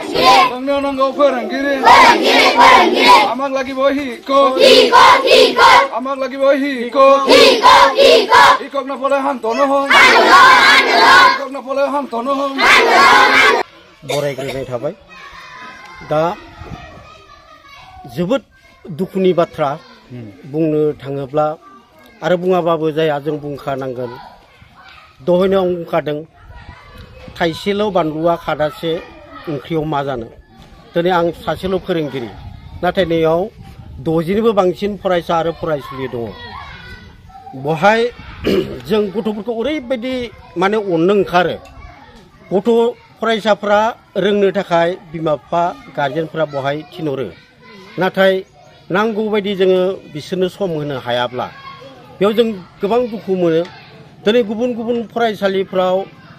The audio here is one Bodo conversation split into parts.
जोंनो नांगौ फोरोंगिरि आमाक लागि बहि आमाक लागि बहि इकक ना फले हामथ'नो हम इकक ना फले हामथ'नो हम बरायग्रोनाय थाबाय दा जोबोद दुखुनि बाथ्रा बुंनो थाङोब्ला आरो बुङाबाबो जाया जों बुंखानांगोन दहायनो आं बुंखादों थाइसेल' बानलुआ खादासे ओंख्रियाव मा जानो दिनै आं सासेल' फोरोंगिरि नाथाय नैयाव 60निबो बांसिन फरायसा आरो फरायसुलि दङ बहाय जों गथ'फोरखौ ओरैबायदि माने अननो ओंखारो गथ' फरायसाफ्रा रोंनो थाखाय बिमा बिफा गार्जेनफ्रा बहाय थिनहरो नाथाय नांगौ बायदि जोङो बिसोरनो सम होनो हायाब्ला बेयाव जों गोबां दुखु मोनो दिनै गुबुन गुबुन फरायसालिफ्राव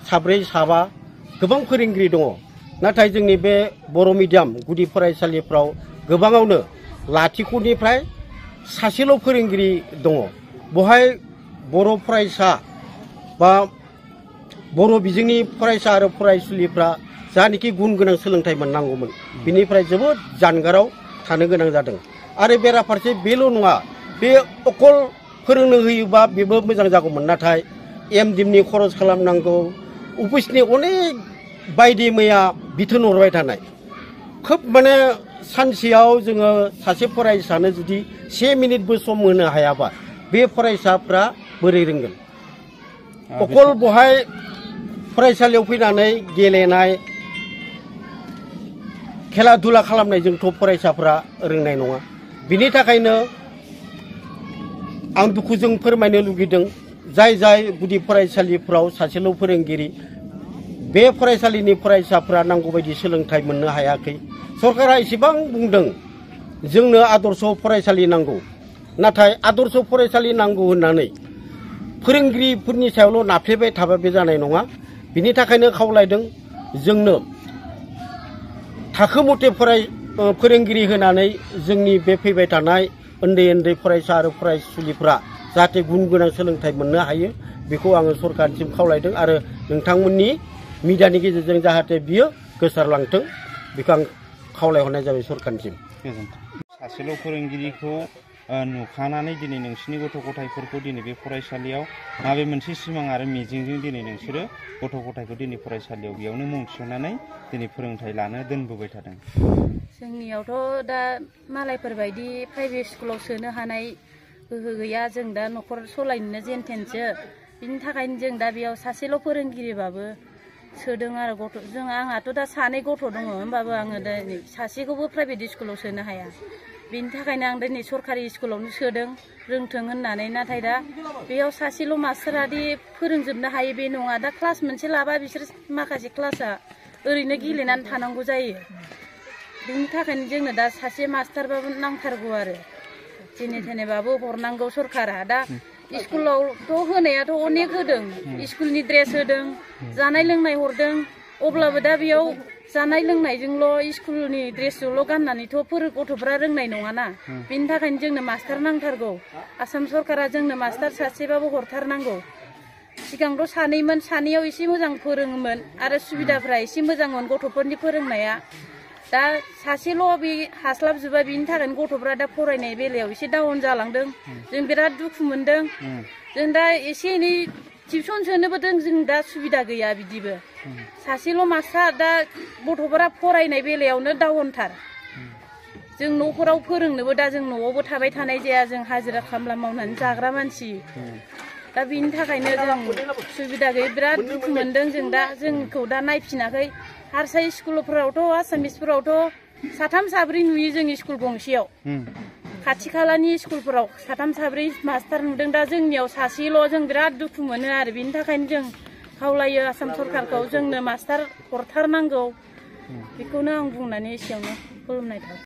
साब्रै साबा गोबां फोरोंगिरि दङ नाथाय जोंनि बे बर' मिडियाम गुदि फरायसालिफ्राव गोबाङावनो लाथिख'निफ्राय सासेल' फोरोंगिरि दङ बहाय बर' फरायसा बा बर' बिजोंनि फरायसा आरो फरायसुलिफ्रा जानिखि गुन गोनां सोलोंथाइ मोननांगौमोन बिनिफ्राय जोबोद जानगाराव थानो गोनां जादों आरो बेराफारसे बेल' नङा बे अकल फोरोंनो होयोबा बेबो मोजां जागौमोन नाथाय एमडिएमनि खरस खालामनांगौ अफिसनि अनेक बायदि मैया बिथोन हरबाय थानाय खोब माने सानसेयाव जोङो सासे फरायसानो जुदि 1 मिनिटबो सम होनो हायाबा बे फरायसाफ्रा बोरै रोंगोन अकल बहाय फरायसालियाव फैनानै गेलेनाय खेला धुला खालामनायजोंथ' फरायसाफ्रा रोंनाय नङा बिनि थाखायनो आं दुखुजों फोरमायनो लुगैदों जाय जाय गुदि फरायसालिफ्राव सासेल' फोरोंगिरि बे फरायसालिनि फरायसाफ्रा नांगौ बायदि सोलोंथाइ मोननो हायाखै सरकारा एसेबां बुंदों जोंनो आदर्श फरायसालि नांगौ नाथाय आदर्श फरायसालि नांगौ होननानै फोरोंगिरिफोरनि सायावल' नाफ्लेबाय थाबा बे जानाय नङा बिनि थाखायनो खावलायदों जोंनो थाखो मथे फोरोंगिरि होनानै जोंनि बे फैबाय थानाय उन्दै उन्दै फरायसा आरो फरायसुलिफ्रा जाहाथे गुन गोनां सोलोंथाइ मोननो हायो बेखौ आङो सरकारसिम खावलायदों आरो नोंथांमोननि मिडियानि गेजेरजों जाहाथे बियो गोसारलांथों बेखौ आं खावलायहरनाय जाबाय सरकारसिम सासेल' फोरोंगिरिखौ नुखानानै दिनै नोंसिनि गथ' गथायफोरखौ दिनै बे फरायसालियाव माबे मोनसे सिमां आरो मिजिंजों दिनै नोंसोरो गथ' गथायखौ दिनै फरायसालियाव बेयावनो मुं थिसननानै दिनै फोरोंथाइ लानो दोनबोबाय थादों जोंनियावथ' दा मालायफोर बायदि प्राइभेट स्कुलाव सोनो हानाय गोहो गैया जों दा न'खर सलायनोनो जेनथेनसो बिनि थाखायनो जों दा बेयाव सासेल' फोरोंगिरिबाबो सोदों आरो आंहाथ' दा 2 गथ' दङ होमबाबो आङो दा सासेखौबो प्राइभेट स्कुलाव सोनो हाया बिनि थाखायनो आं दिनै सरकारि स्कुलावनो सोदों रोंथों होननानै नाथाय दा बेयाव सासेल' मास्टारादि फोरोंजोबनो हायो बे नङा दा क्लास मोनसे लाबा बिसोर माखासे क्लासआ ओरैनो गेलेनानै थानांगौ जायो बिनि थाखायनो जोंनो दा सासे मास्टारबाबो नांथारगौ आरो जेने थेनेबाबो हरनांगौ सरकारा दा स्कुलावथ' होनायाथ' अनेक होदों स्कुलनि ड्रेस होदों जानाय लोंनाय हरदों अब्लाबो दा बेयाव जानाय लोंनायजोंल' स्कुलनि ड्रेसजोंल' गाननानैथ' गथ'फ्रा रोंनाय नङाना बिनि थाखायनो जोंनो मास्टार नांथारगौ आसाम सरकारा जोंनो मास्टार सासेबाबो हरथारनांगौ सिगांथ' 2मोन 2याव एसे मोजां फोरोङोमोन आरो सुबिदाफ्रा एसे मोजांमोन गथ'फोरनि फोरोंनाया दा सासेल' बे हास्लाबजोबा बिनि थाखायनो गथ'फ्रा दा फरायनाय बेलायाव एसे डाउन जालांदों जों बिराद दुखु मोनदों जों दा एसे एनै टिउसन सोनोबो जों दा सुबिदा गैया बिदिबो सासेल' मास्टार दा गथ'फोरा फरायनाय बेलायावनो डाउनथार जों न'फोराव फोरोंनोबो दा जों न'आवबो थाबाय थानाय जाया जों हाजिरा खामला मावनानै जाग्रा मानसि दा बिनि थाखायनो जों सुबिदा गैयै बिराद दुखु मोनदों जों दा जोंखौ दा नायफिनाखै हारसा स्कुलफोरावथ' आसामिसफोरावथ' 3 4 नुयो जों स्कुल गंसेयाव खाथि खालानि स्कुलफोराव 3 4 मास्टार नुदों दा जोंनियाव सासेल' जों बिराद दुखु मोनो आरो बिनि थाखायनो जों खावलायो आसाम सरकारखौ जोंनो मास्टार हरथारनांगौ बेखौनो आं बुंनानै एसेयावनो खुलुमनाय थाबाय।